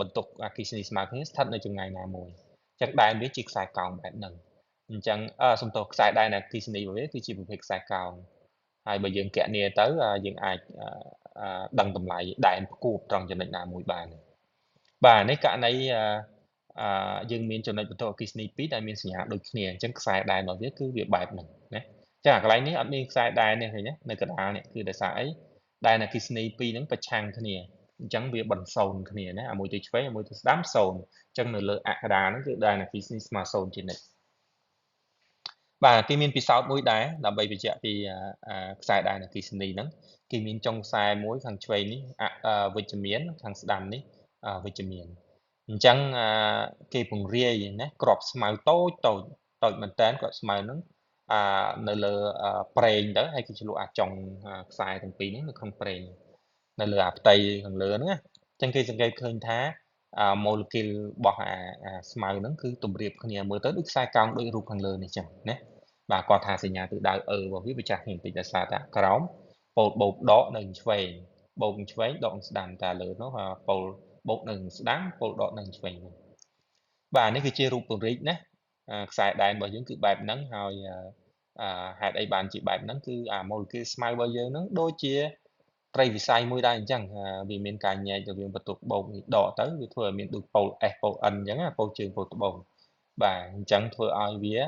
បន្ទុកអគ្គិសនីស្មើគ្នាស្ថិតនៅចម្ងាយណាមួយអញ្ចឹងដែនវាជាខ្សែកោងបែបហ្នឹងអញ្ចឹងសំទោសខ្សែដែនអគ្គិសនីរបស់វាគឺជាប្រភេទខ្សែកោងហើយបើយើងគណនាទៅយើងអាចដឹងតម្លៃដែនផ្គូបត្រង់ចំណុចណាមួយបានបាទនេះករណីយើងមានចំណុចបន្ទុកអគ្គិសនី2ដែលមានសញ្ញាដូចគ្នាអញ្ចឹងខ្សែដែនរបស់វាគឺវាបែបហ្នឹងណាចាកន្លែងនេះអត់មានខ្សែដែនទេឃើញទេនៅកណ្ដាលនេះគឺដោយសារអីដែនអគ្គិសនី2ហ្នឹងប្រឆាំងគ្នាអញ្ចឹងវាបន្សូនគ្នាណាអាមួយទៅឆ្វេងអាមួយទៅស្ដាំ0អញ្ចឹងនៅលើអក្សរាហ្នឹងគឺដែនអគ្គិសនីស្មើ0ជានិច្ចបាទគេមានពិសោធន៍មួយដែរដើម្បីបញ្ជាក់ពីខ្សែដែនអគ្គិសនីហ្នឹងគេមានចុងខ្សែមួយខាងឆ្វេងនេះវិជ្ជមានខាងស្ដាំនេះវិជ្ជមានអញ្ចឹងគេពង្រាយណាក្របស្មៅតូចតូចតូចមែនតើក្របស្មៅហ្នឹងនៅលើប្រេងទៅហើយគេជ្លក់អាចុងខ្សែទាំងពីរហ្នឹងនៅក្នុងប្រេងនៅលើអាផ្ទៃខាងលើហ្នឹងណាអញ្ចឹងគេសង្កេតឃើញថា molecule របស់អាស្មៅហ្នឹងគឺទម្រាបគ្នាមើលទៅដូចខ្សែកោងដូចរូបខាងលើនេះចឹងណាបាទគាត់ថាសញ្ញាទិសដៅ E របស់វាវាចាស់គ្នាបន្តិចដោយសារតែក្រោមពោលបូកដកនៅឆ្វេងបូកឆ្វេងដកស្ដាំតែលើនោះពោលបូកនៅស្ដាំពោលដកនៅឆ្វេងវិញបាទនេះគឺជារូបពង្រីកណាខ្សែដែនរបស់យើងគឺបែបហ្នឹងហើយហេតុអីបានជាបែបហ្នឹងគឺអា molecule ស្មៅរបស់យើងហ្នឹងដូចជាត្រីវិស័យមួយដែរអញ្ចឹងវាមានការញែករវាងបន្ទុកបូកនេះដកទៅវាធ្វើឲ្យមានដូចប៉ូល S ប៉ូល N អញ្ចឹងប៉ូលជើងប៉ូលត្បូងបាទអញ្ចឹងធ្វើឲ្យវា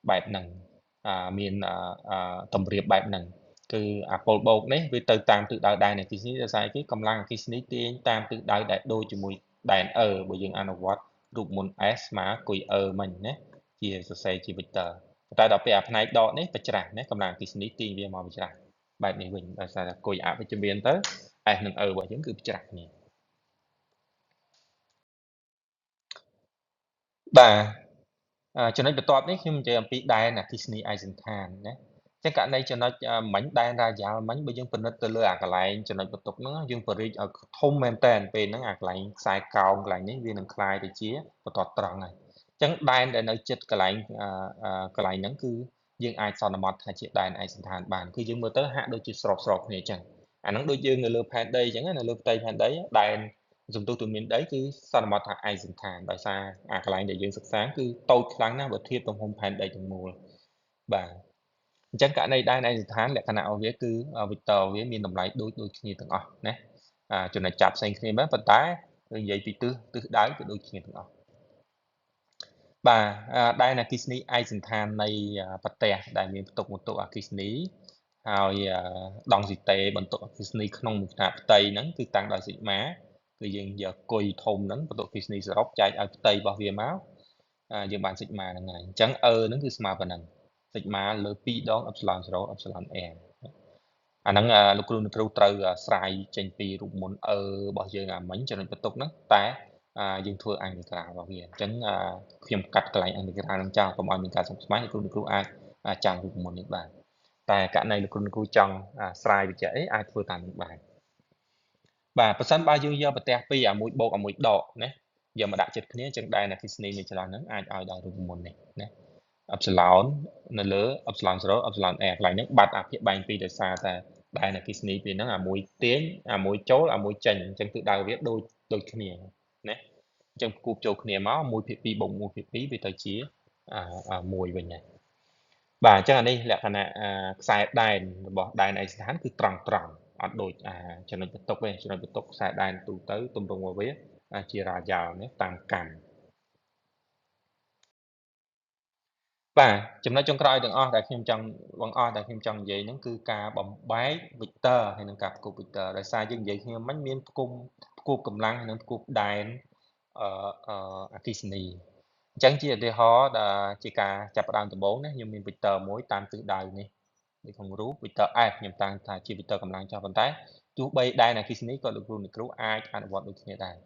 បែបហ្នឹងមានតម្រៀបបែបហ្នឹងគឺអាប៉ូលបូកនេះវាទៅតាមទិសដៅដែនអគ្គិសនីដោយសារគេកម្លាំងអគ្គិសនីទាញតាមទិសដៅដែលដូចជាមួយដែន E បើយើងអនុវត្តរូបមន្ត S ស្មើគុយ E មិញណាជាសរសេរជា vector តែដល់ពេលអាផ្នែកដកនេះប្រច្រាស់ណាកម្លាំងអគ្គិសនីទាញវាមកប្រច្រាស់បែបនេះវិញដោយសារតែគុយអវិជ្ជមានទៅ S និង E របស់យើងគឺប្រច្រាស់គ្នាបាទចំណុចបន្ទាប់នេះខ្ញុំនិយាយអំពីដែនអគ្គិសនីឯកសណ្ឋានណាចឹងករណីចំណុចមិញដែនរ៉ាយ៉ាល់មិញបើយើងពិនិត្យទៅលើអាកន្លែងចំណុចបន្ទុកហ្នឹងយើងបរិចឲ្យធំមែនតើពេលហ្នឹងអាកន្លែងខ្សែកោងកន្លែងនេះវានឹងคล้ายទៅជាបន្ទាត់ត្រង់ហើយអញ្ចឹងដែនដែលនៅជិតកន្លែងហ្នឹងគឺយើងអាចសន្មតថាជាដែនឯកសណ្ឋានបានគឺយើងមើលទៅហាក់ដូចជាស្របគ្នាអញ្ចឹងអាហ្នឹងដូចយើងនៅលើផែនដីអញ្ចឹងនៅលើផ្ទៃផែនដីដែនសំទុះទូមានដីគឺសន្មតថាឯកសណ្ឋានដោយសារអាកន្លែងដែលយើងសិក្សាគឺតូចខ្លាំងណាស់បើធៀបទំហំផែនដីទាំងមូលបាទអញ្ចឹងករណីដែនឯកសណ្ឋានលក្ខណៈរបស់វាគឺ vector វាមានតម្លៃដូចគ្នាទាំងអស់ណាចំណុចចាប់ផ្សេងគ្នាមែនប៉ុន្តែនិយាយពីទិសដៅគឺដូចគ្នាទាំងអស់បាទដែនអគ្គិសនីឯកសណ្ឋាននៃប្រទេសដែលមានផ្ទុកបន្ទុកអគ្គិសនីហើយដង់ស៊ីតេបន្ទុកអគ្គិសនីក្នុងមួយខ្នាតផ្ទៃហ្នឹងគឺតាំងដោយស៊ីកម៉ាគឺយើងយកគុយធំហ្នឹងបន្ទុកអគ្គិសនីសរុបចែកឲ្យផ្ទៃរបស់វាមកយើងបានស៊ីកម៉ាហ្នឹងហើយអញ្ចឹង E ហ្នឹងគឺស្មើប៉ុណ្ណឹងស៊ីកម៉ាលើ2ដង epsilon 0 epsilon r អាហ្នឹងលោកគ្រូអ្នកគ្រូត្រូវស្រាយចេញពីរូបមន្ត E របស់យើងអាមិញចំណុចបន្ទុកហ្នឹងតែយើងធ្វើអន្តក្រាលរបស់វាអញ្ចឹងខ្ញុំកាត់កន្លែងអន្តក្រាលនឹងចោលកុំឲ្យមានការស្មុគស្មាញលោកគ្រូអ្នកគ្រូអាចចាំរូបមន្តនេះបាន តែករណីលោកគ្រូគ្រូចង់ស្រាយវិជ្ជាអីអាចធ្វើតាមនឹងបានបាទប្រសិនបើយើងយកប្រទេសពីរអាមួយបូកអាមួយដកណាយកមកដាក់ចិត្តគ្នាអញ្ចឹងដែនអគ្គិសនីនៃចល័តហ្នឹងអាចឲ្យដល់រូបមន្តនេះណា epsilon នៅលើ epsilon 0 epsilon r កន្លែងហ្នឹងបាត់អាភាគបែងពីរដោយសារតែដែនអគ្គិសនីពីរហ្នឹងអាមួយទាញអាមួយចូលអាមួយចេញអញ្ចឹងទិសដៅវាដូចគ្នាណាអញ្ចឹងគូបចូលគ្នាមក1/2បូក1/2វាទៅជា1វិញហើយបាទអញ្ចឹងអានេះលក្ខណៈខ្សែដែនរបស់ដែនឯកស្ថានគឺត្រង់ត្រង់អត់ដូចអាចំណុចបន្ទុកទេចំណុចបន្ទុកខ្សែដែនទូទៅទម្រង់របស់វាជារ៉ាយ៉ាល់ណាតាមកម្មបាទចំណុចចុងក្រោយទាំងអស់ដែលខ្ញុំចង់បង្អស់ដែលខ្ញុំចង់និយាយហ្នឹងគឺការបំបែក vector ហើយនិងការផ្គប់ vector ដោយសារយើងនិយាយគ្នាមិញមានផ្គប់កម្លាំងហើយនិងផ្គប់ដែនអគ្គិសនីអញ្ចឹងជាឧទាហរណ៍ដែលជាការចាប់ផ្ដើមដំបូងណាខ្ញុំមាន vector មួយតាមទិសដៅនេះនៅក្នុងរូប vector F ខ្ញុំតាំងថាជា vector កម្លាំងចុះប៉ុន្តែទោះបីដែនអគ្គិសនីក៏លោកគ្រូអ្នកគ្រូអាចអនុវត្តដូចគ្នាដែរ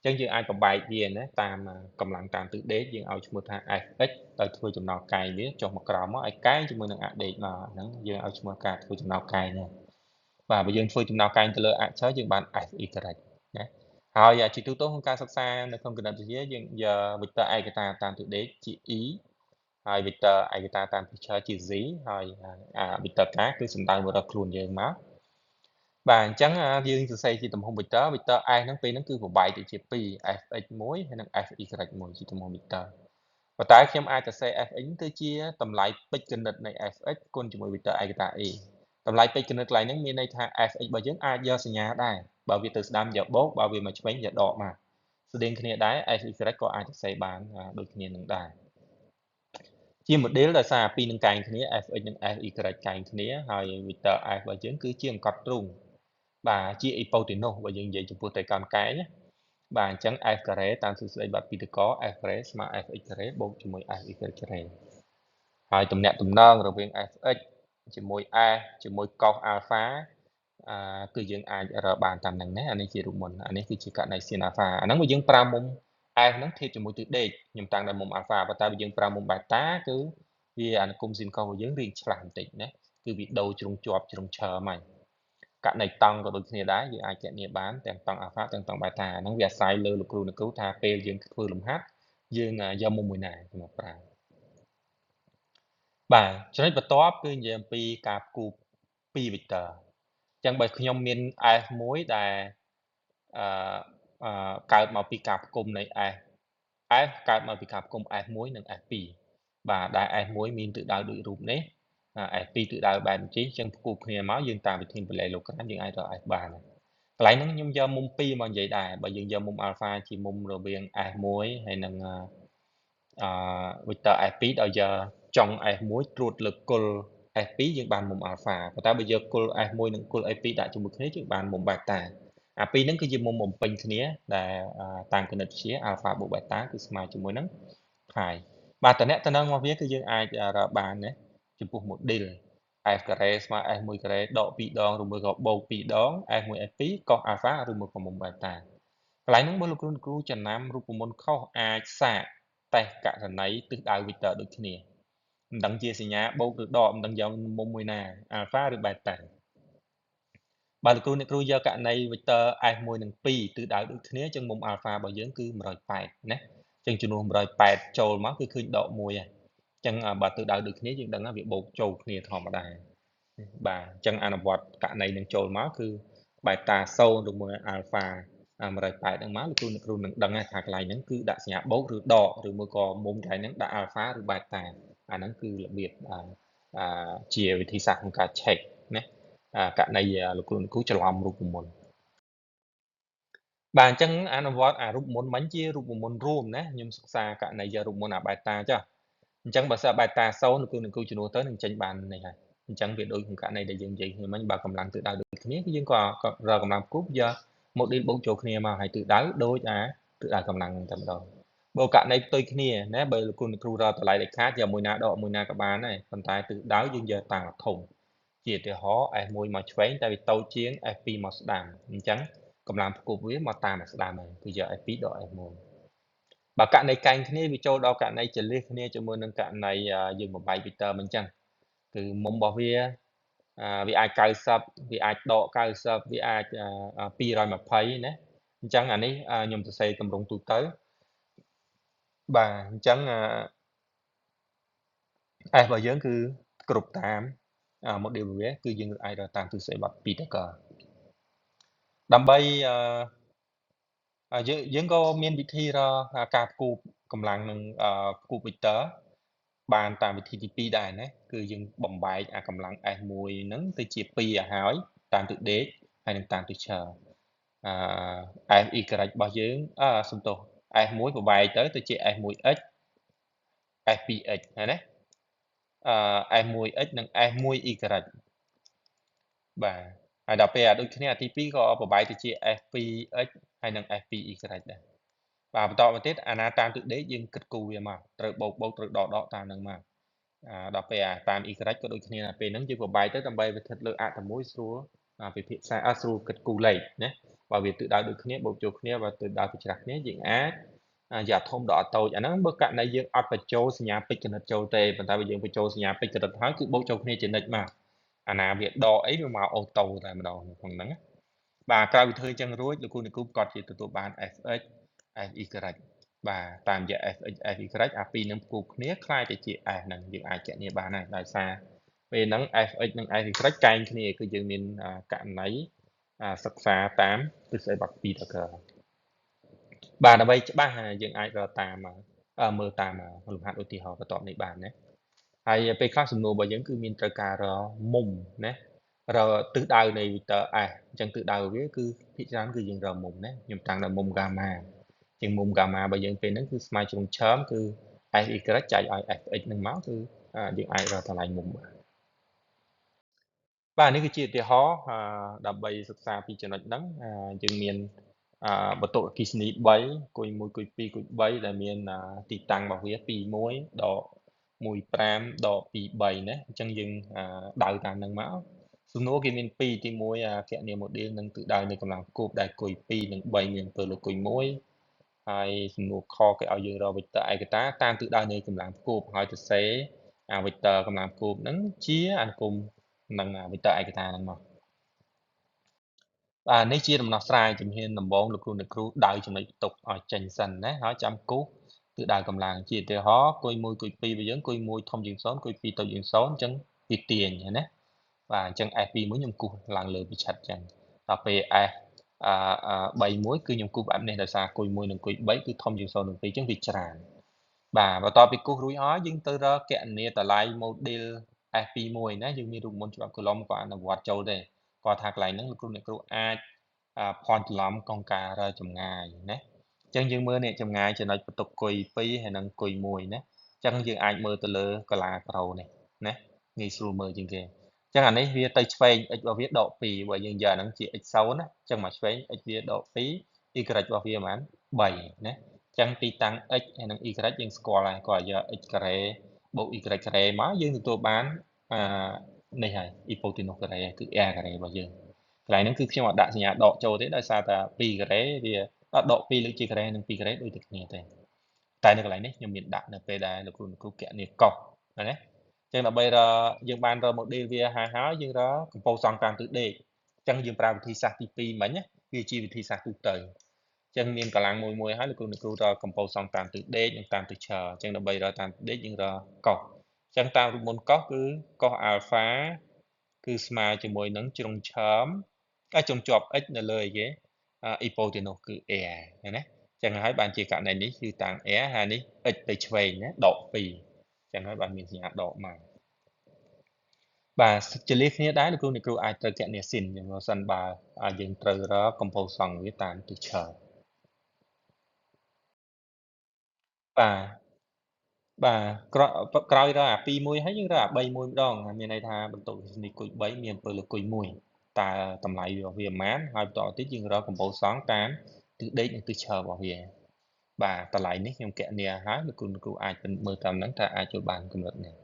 អញ្ចឹងយើងអាចបំបែកវាណាតាមកម្លាំងតាមទិសដេកយើងឲ្យឈ្មោះថា Fx ដោយធ្វើចំណោលកែងវាចុះមកក្រោមមកឲ្យកែងជាមួយនឹង AD មកហ្នឹងយើងឲ្យឈ្មោះការធ្វើចំណោលកែងហ្នឹងបាទបើយើងធ្វើចំណោលកែងទៅលើអក្សរយើងបាន Fy ណាហើយជាទូទៅក្នុងការសិក្សានៅក្នុងគណិតវិទ្យាយើងយក vector ឯកតាតាមទិសដេកជា E ហើយ vector ឯកតាតាមទិសឈរជា Z ហើយអា vector K គឺសំដៅមករកខ្លួនយើងមកបាទអញ្ចឹងយើងសរសេរជាទំហំ vector vector S ហ្នឹងពេលហ្នឹងគឺបំបែកទៅជា2 fx1 ហើយនិង fy1 ជាទំហំ vector ប៉ុន្តែខ្ញុំអាចសរសេរ fx គឺជាតម្លៃពេជ្រគណិតនៃ fx គុណជាមួយ vector ឯកតា A តម្លៃពេជ្រគណិតកន្លែងហ្នឹងមានន័យថា fx របស់យើងអាចយកសញ្ញាដែរបើវាទៅស្ដាំយកបូកបើវាមកឆ្វេងយកដកមកស្តៀងគ្នាដែរ fy ក៏អាចសរសេរបានដូចគ្នានឹងដែរជា model ដោយសារពីរនឹងកែងគ្នា fx និង fy កែងគ្នាហើយ vector f របស់យើងគឺជាអង្កត់ទ្រូងបាទជាអ៊ីប៉ូតេនុសបើយើងនិយាយចំពោះត្រីកោណកែងណាបាទអញ្ចឹង f ការ៉េតាមទ្រឹស្ដីបាត់ពីតក f ការ៉េស្មើ fx ការ៉េបូកជាមួយ fy ការ៉េហើយទំនាក់ទំនងរវាង fx ជាមួយ s ជាមួយកុសអាល់ហ្វាគឺយើងអាចរកបានតាមហ្នឹងណាអានេះជារូបមន្តអានេះគឺជាករណី sin អាល់ហ្វាអាហ្នឹងបើយើងប្រើមុំ f ហ្នឹងធៀបជាមួយទិសដេកខ្ញុំតាំងដល់មុំអាល់ហ្វាប៉ុន្តែបើយើងប្រើមុំបេតាគឺវាអនុគម sin កុសរបស់យើងរៀងឆ្លាស់បន្តិចណាគឺវាដូរជ្រុងជាប់ជ្រុងឈរមកករណីតង់ក៏ដូចគ្នាដែរយើងអាចគណនាបានទាំងតង់អាល់ហ្វាទាំងតង់បេតាហ្នឹងវាអាស្រ័យលើលោកគ្រូអ្នកគ្រូថាពេលយើងធ្វើលំហាត់យើងយកមុំមួយណាមកប្រើបាទចំណុចបន្ទាប់គឺនិយាយអំពីការផ្គូ2 vector អញ្ចឹងបើខ្ញុំមាន f មួយដែលកើតមកពីការផ្គុំនៃ f f កើតមកពីការផ្គុំ f1 និង f2 បាទដែល f1 មានទិសដៅដូចរូបនេះ f2 ទិសដៅបែបនេះអញ្ចឹងផ្គូគ្នាមកយើងតាមវិធីបលេឡូក្រាមយើងអាចរក f បានកន្លែងហ្នឹងខ្ញុំយកមុំ2មកនិយាយដែរបើយើងយកមុំអាល់ហ្វាជាមុំរវាង f1 ហើយនិងvector f2 ដោយយកចុង f1 ត្រួតលើគល់ f2 យើងបានមុំអាល់ហ្វាប៉ុន្តែបើយកគល់ f1 និងគល់ f2 ដាក់ជាមួយគ្នាយើងបានមុំបេតាអាពីរហ្នឹងគឺជាមុំបំពេញគ្នាដែលតាមគណិតវិទ្យាអាល់ហ្វាបូកបេតាគឺស្មើជាមួយនឹងផាយបាទតំណែងរបស់វាគឺយើងអាចរកបានណាចំពោះ model f ការ៉េស្មើ f1 ការ៉េដក2ដងឬមួយក៏បូក2ដង f1 f2 កុសអាល់ហ្វាឬមួយក៏មុំបេតាកន្លែងហ្នឹងបើលោកគ្រូគ្រូចំណាំរូបមន្តខុសអាចសាកតេស្តករណីទិសដៅ vector ដូចគ្នាមិនដឹងជាសញ្ញាបូកឬដកមិនដឹងយកមុំមួយណាអាល់ហ្វាឬបេតាបើលោកគ្រូអ្នកគ្រូយកករណី vector f1 និង2ទិសដៅដូចគ្នាចឹងមុំអាល់ហ្វារបស់យើងគឺ180ណាចឹងចំនួន180ចូលមកគឺឃើញដក1ហើយចឹងបើទិសដៅដូចគ្នាយើងដឹងថាវាបូកចូលគ្នាធម្មតាបាទអញ្ចឹងអនុវត្តករណីនឹងចូលមកគឺបេតា0ឬមួយអាល់ហ្វា180ហ្នឹងមកលោកគ្រូអ្នកគ្រូនឹងដឹងថាកន្លែងហ្នឹងគឺដាក់សញ្ញាបូកឬដកឬមួយក៏មុំកន្លែងហ្នឹងដាក់អាល់ហ្វាឬបេតាអាហ្នឹងគឺរបៀបជាវិធីសាស្ត្រក្នុងការ check ណាករណីលោកគ្រូអ្នកគ្រូច្រឡំរូបមន្តបាទអញ្ចឹងអនុវត្តអារូបមន្តមិញជារូបមន្តរួមណាខ្ញុំសិក្សាករណីយករូបមន្តអាបេតាចុះអញ្ចឹងបើសិនបេតា0លោកគ្រូអ្នកគ្រូជំនួសទៅនឹងចេញបាននេះហើយអញ្ចឹងវាដូចក្នុងករណីដែលយើងនិយាយគ្នាមិញបើកម្លាំងទិសដៅដូចគ្នាគឺយើងក៏រកកម្លាំងផ្គូយក model បូកចូលគ្នាមកហើយទិសដៅដូចអាទិសដៅកម្លាំងតែម្ដងបើករណីផ្ទុយគ្នាណាបើលោកគ្រូអ្នកគ្រូរកតម្លៃដាច់ខាតយកមួយណាដកមួយណាក៏បានដែរប៉ុន្តែទិសដៅយើងយកតាមធំជាឧទាហរណ៍ F1 មកឆ្វេងតែវាតូចជាង F2 មកស្ដាំអញ្ចឹងកម្លាំងផ្គប់វាមកតាមស្ដាំហើយគឺយក F2 ដក F1 បើករណីកែងគ្នាវាចូលដល់ករណីចលះគ្នាជាមួយនឹងករណីយើងបំបែក vector មិនអញ្ចឹងគឺមុំរបស់វា វាអាច90វាអាចដក90វាអាច220ណាអញ្ចឹងអានេះខ្ញុំសរសេរទម្រង់ទូទៅបាទអញ្ចឹង S របស់យើងគឺគ្រប់តាម module វាគឺយើងអាចរកតាមទិសដីបទ Pythagore ដើម្បីយើងក៏មានវិធីរកការផ្គូកម្លាំងនឹងផ្គូ vector បានតាមវិធីទី2ដែរណាគឺយើងបំបែកអាកម្លាំង S1 ហ្នឹងទៅជា2ឲ្យហើយតាមទិសដេកហើយនិងតាមទិសឈរអឺ Fyរបស់យើងសំទោស S1 បំបែកទៅជា S1x S2x ហើយណាS1x និង S1y បាទហើយដល់ពេលអាដូចគ្នាអាទី2ក៏បំបែកទៅជា S2x ហើយនិង S2y ដែរបាទបន្តមកទៀតអាណាតាមទិសដេកយើងគិតគូរវាមកត្រូវបូកបូកត្រូវដកដកតាមនឹងមកដល់ពេលអាតាម y ក៏ដូចគ្នាដែរពេលហ្នឹងយើងបំបែកទៅដើម្បីវាស្ថិតលើអត្ថមួយស្រួលពិភាក្សាស្រួលគិតគូរលេខណាបើវាទិសដៅដូចគ្នាបូកចូលគ្នាបើទិសដៅប្រច្រាស់គ្នាយើងអាចយកធំដល់អត់តូចអាហ្នឹងបើករណីយើងអត់បញ្ចូលសញ្ញាពេជ្រគណិតចូលទេប៉ុន្តែបើយើងបញ្ចូលសញ្ញាពេជ្រគណិតហើយគឺបូកចូលគ្នាជានិច្ចមកអាណាវាដកអីវាមកអូតូតែម្ដងក្នុងហ្នឹងបាទក្រោយពីធ្វើអញ្ចឹងរួចលោកគ្រូអ្នកគ្រូគាត់ជាទទួលបាន fx fy បាទតាមរយៈ fx fy អាពីរនឹងផ្គូគ្នាคล้ายទៅជា s ហ្នឹងយើងអាចគណនាបានហើយដោយសារពេលហ្នឹង fx និង fy កែងគ្នាគឺយើងមានករណីសិក្សាតាមទិសដីបទ Pythagore បាទដើម្បីច្បាស់យើងអាចរកតាមមើលតាមលំហាត់ឧទាហរណ៍បន្ទាប់នេះបានណាហើយពេលខ្លះសំណួររបស់យើងគឺមានត្រូវការរកមុំណារកទិសដៅនៃ vector s អញ្ចឹងទិសដៅវាគឺភាគច្រើនគឺយើងរកមុំណាខ្ញុំតាំងដល់មុំ gamma ជាងមុំ gamma របស់យើងពេលហ្នឹងគឺស្មើជ្រុងឆើមគឺ fy ចែកឲ្យ fx នឹងមកគឺយើងអាចរកតម្លៃមុំបានបាទនេះគឺជាឧទាហរណ៍ដើម្បីសិក្សាពីចំណុចហ្នឹងយើងមានបន្ទុកអគ្គិសនី3គុយ1គុយ2គុយ3ដែលមានទីតាំងរបស់វា21ដក15ដក23ណាអញ្ចឹងយើងដៅតាមហ្នឹងមកសំណួរគេមាន2ទី1គណនា model និងទិសដៅនៃកម្លាំងផ្គូដែលគុយ2និង3មានអំពើលើគុយ1ហើយសំណួរខគេឲ្យយើងរក vector ឯកតាតាមទិសដៅនៃកម្លាំងផ្គូហើយទៅសេអា vector កម្លាំងផ្គូហ្នឹងជាអនុគមនឹង vector ឯកតាហ្នឹងមកបាទនេះជាដំណោះស្រាយជំហានដំបូងលោកគ្រូអ្នកគ្រូដៅចំណុចបន្ទុកឲ្យចេញសិនណាហើយចាំគូសទិសដៅកម្លាំងជាឧទាហរណ៍គុយ1គុយ2របស់យើងគុយ1ធំជាង0គុយ2តូចជាង0អញ្ចឹងវាទាញណាបាទអញ្ចឹង S21 ខ្ញុំគូសឡើងលើវិឆិតអញ្ចឹងដល់ពេល S 31គឺខ្ញុំគូសបែបនេះដោយសារគុយ1និងគុយ3គឺធំជាង0និង2អញ្ចឹងវាច្រើនបាទបន្ទាប់ពីគូសរួចហើយយើងទៅរកគណនាតម្លៃ model S21 ណាយើងមានរូបមន្តច្បាប់កូឡុំក៏អនុវត្តចូលដែរគាត់ថាកន្លែងហ្នឹងលោកគ្រូអ្នកគ្រូអាចភ័ន្តច្រឡំក្នុងការរកចម្ងាយណាអញ្ចឹងយើងមើលនេះចម្ងាយចំណុចបន្ទុកគុយ2ហើយនិងគុយ1ណាអញ្ចឹងយើងអាចមើលទៅលើកាឡាក្រូនេះណាងាយស្រួលមើលជាងគេអញ្ចឹងអានេះវាទៅឆ្វេង x របស់វាដក2បើយើងយកអាហ្នឹងជា x0 ណាអញ្ចឹងមកឆ្វេង x វាដក2 y របស់វាប្រហែល3ណាអញ្ចឹងទីតាំង x ហើយនិង y យើងស្គាល់ហើយគាត់យក x ការ៉េបូក y ការ៉េមកយើងទទួលបាននេះហើយ hypotenuse ការ៉េគឺ r ការ៉េរបស់យើងកន្លែងហ្នឹងគឺខ្ញុំអត់ដាក់សញ្ញាដកចូលទេដោយសារតែ2ការ៉េវាដក2លើកជាការ៉េនិង2ការ៉េដូចតែគ្នាទេតែនៅកន្លែងនេះខ្ញុំមានដាក់នៅពេលដែលលោកគ្រូអ្នកគ្រូគណនាកុសណាអញ្ចឹងដើម្បីរកយើងបានរក model វាហើយហើយយើងរកកម្ពស់សង់តាមទិសដេកអញ្ចឹងយើងប្រើវិធីសាស្ត្រទី2មិញវាជាវិធីសាស្ត្រទូទៅអញ្ចឹងមានកម្លាំងមួយមួយហើយលោកគ្រូអ្នកគ្រូរកកម្ពស់សង់តាមទិសដេកនិងតាមទិសឈរអញ្ចឹងដើម្បីរកតាមទិសដេកយើងរកកុសអញ្ចឹងតាមរូបមន្តកុសគឺកុសអាល់ហ្វាគឺស្មើជាមួយនឹងជ្រុងឆើមជ្រុងជាប់ x នៅលើអីគេ hypotenuse គឺ r ណាអញ្ចឹងហើយបានជាករណីនេះគឺតាំង r ហើយនេះ x ទៅឆ្វេងណាដក2អញ្ចឹងហើយបានមានសញ្ញាដកមកបាទចលះគ្នាដែរលោកគ្រូអ្នកគ្រូអាចត្រូវគណនាស៊ីនយ៉ាងសិនបើយើងត្រូវរកកម្ពស់សង់វាតាមទិសឈរបាទបាទក្រោយរកអា2 1ហើយយើងរកអា3 1ម្ដងមានន័យថាបន្ទុកនេះគុយ3មានអំពើលើគុយ1តើតម្លៃរបស់វាប៉ុន្មានហើយបន្តទៀតយើងរកកម្ពស់សង់តាមទិសដេកនិងទិសឈររបស់វាបាទតម្លៃនេះខ្ញុំគណនាហើយលោកគ្រូអ្នកគ្រូអាចមើលតាមហ្នឹងថាអាចចូលបានកម្រិតនេះ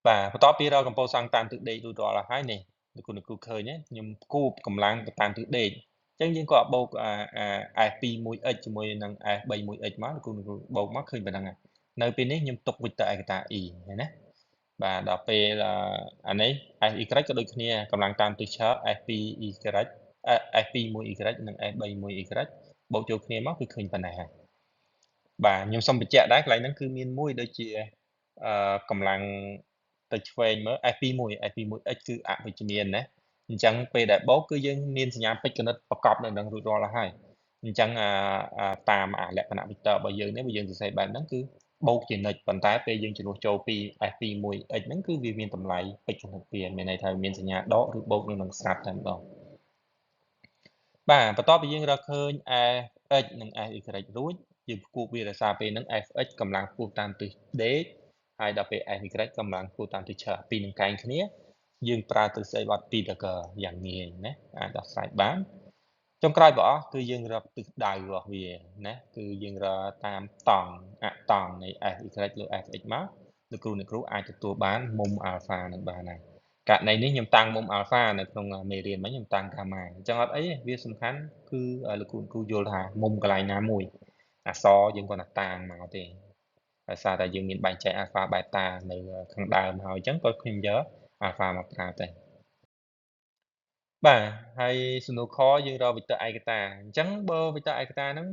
បាទបន្ទាប់ពីរកកម្ពស់សង់តាមទិសដេករួចរាល់ហើយនេះលោកគ្រូអ្នកគ្រូឃើញខ្ញុំគូបកម្លាំងទៅតាមទិសដេកអញ្ចឹងយើងក៏បូកអា S21x ជាមួយនឹង S31x មកលោកគ្រូអ្នកគ្រូបូកមកឃើញប៉ុណ្ណឹងហើយនៅពេលនេះខ្ញុំទុក vector ឯកតា e ឃើញណា បាទដល់ពេលអានេះ FY ក៏ដូចគ្នាកម្លាំងតាមទិសឆើ F2Y F21Y និង F31Y បូកចូលគ្នាមកគឺឃើញប៉ុណ្ណេះហើយបាទខ្ញុំសូមបញ្ជាក់ដែរកន្លែងហ្នឹងគឺមានមួយដូចជាកម្លាំងទៅឆ្វេងមើល F21 F21x គឺអវិជ្ជមានណាអញ្ចឹងពេលដែលបូកគឺយើងមានសញ្ញាពេជ្រគណិតប្រកបនៅនឹងរួចរាល់ហើយអញ្ចឹងតាមអាលក្ខណៈ vector របស់យើងនេះបើយើងសរសេរបែបហ្នឹងគឺបូកជានិច្ចប៉ុន្តែពេលយើងជំនួសចូលពី F21x ហ្នឹងគឺវាមានតម្លៃពេជ្រគណិតវាមានន័យថាមានសញ្ញាដកឬបូកនៅនឹងស្រាប់តែម្ដងបាទបន្ទាប់ពីយើងរកឃើញ fx និង fy រួចយើងផ្គូវាដោយសារពេលហ្នឹង fx កម្លាំងផ្គូតាមទិសដេកហើយដល់ពេល fy កម្លាំងផ្គូតាមទិសឆើពីរនឹងកែងគ្នាយើងប្រើទ្រឹស្ដីបទពីតាហ្គ័រយ៉ាងងាយណាអាចដោះស្រាយបានចុងក្រោយបងអស់គឺយើងរកទិសដៅរបស់វាណាគឺយើងរកតាមតង់អតង់នៃ fy លើ fx មកលោកគ្រូអ្នកគ្រូអាចទទួលបានមុំអាល់ហ្វានឹងបានហើយករណីនេះខ្ញុំតាំងមុំអាល់ហ្វានៅក្នុងមេរៀនមិញខ្ញុំតាំងកាម៉ាអញ្ចឹងអត់អីទេវាសំខាន់គឺលោកគ្រូអ្នកគ្រូយល់ថាមុំកន្លែងណាមួយអក្សរយើងគាត់តែតាំងមកទេដោយសារតែយើងមានបែងចែកអាល់ហ្វាបេតានៅខាងដើមហើយអញ្ចឹងក៏ខ្ញុំយកអាល់ហ្វាមកប្រើដែរបាទហើយសំណួរខយើងរក vector ឯកតាអញ្ចឹងបើ vector ឯកតាហ្នឹង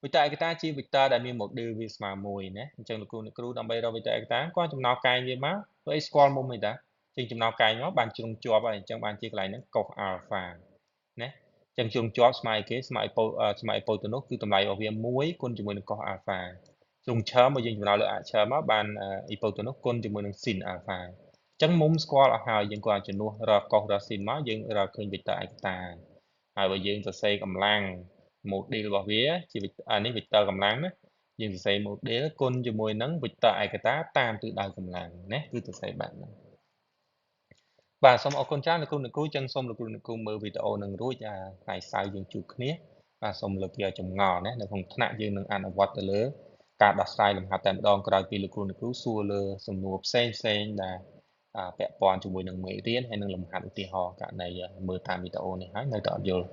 vector ឯកតាជា vector ដែលមាន module វាស្មើ1ណាអញ្ចឹងលោកគ្រូអ្នកគ្រូដើម្បីរក vector ឯកតាគាត់ចំណោកែងវាមកធ្វើអីស្គាល់មុំអីតាជាងចំណោកែងមកបានជ្រុងជាប់ហើយអញ្ចឹងបានជាកន្លែងហ្នឹងកុសអាល់ហ្វាណាអញ្ចឹងជ្រុងជាប់ស្មើអីគេស្មើអីស្មើអីប៉ូទៅនោះគឺតម្លៃរបស់វា1គុណជាមួយនឹងកុសអាល់ហ្វាជ្រុងឈើមកយើងចំណោលើអឈើមកបានអ៊ីប៉ូទៅនោះគុណជាមួយនឹងស៊ីនអាល់ហ្វាអញ្ចឹងមុំស្គាល់អស់ហើយយើងគាត់ជំនួសរកកុសរកស៊ីនមកយើងរកឃើញ vector ឯកតាហើយបើយើងសរសេរកម្លាំង module របស់វាជាអានេះ vector កម្លាំងណាយើងសរសេរ module គុណជាមួយនឹង vector ឯកតាតាមទិសដៅកម្លាំងណាគឺសរសេរបែបហ្នឹងបាទសូមអរគុណច្រើនលោកគ្រូអ្នកគ្រូចឹងសូមលោកគ្រូអ្នកគ្រូមើលវីដេអូនឹងរួចថ្ងៃសៅរ៍យើងជួបគ្នាបាទសូមលើកយកចម្ងល់ណានៅក្នុងថ្នាក់យើងនឹងអនុវត្តទៅលើការដោះស្រាយលំហាត់តែម្ដងក្រោយពីលោកគ្រូអ្នកគ្រូសួរលើសំណួរផ្សេងផ្សេងដែលពាក់ព័ន្ធជាមួយនឹងមេរៀនហើយនឹងលំហាត់ឧទាហរណ៍ករណីមើលតាមវីដេអូនេះហើយនៅតែអត់យល់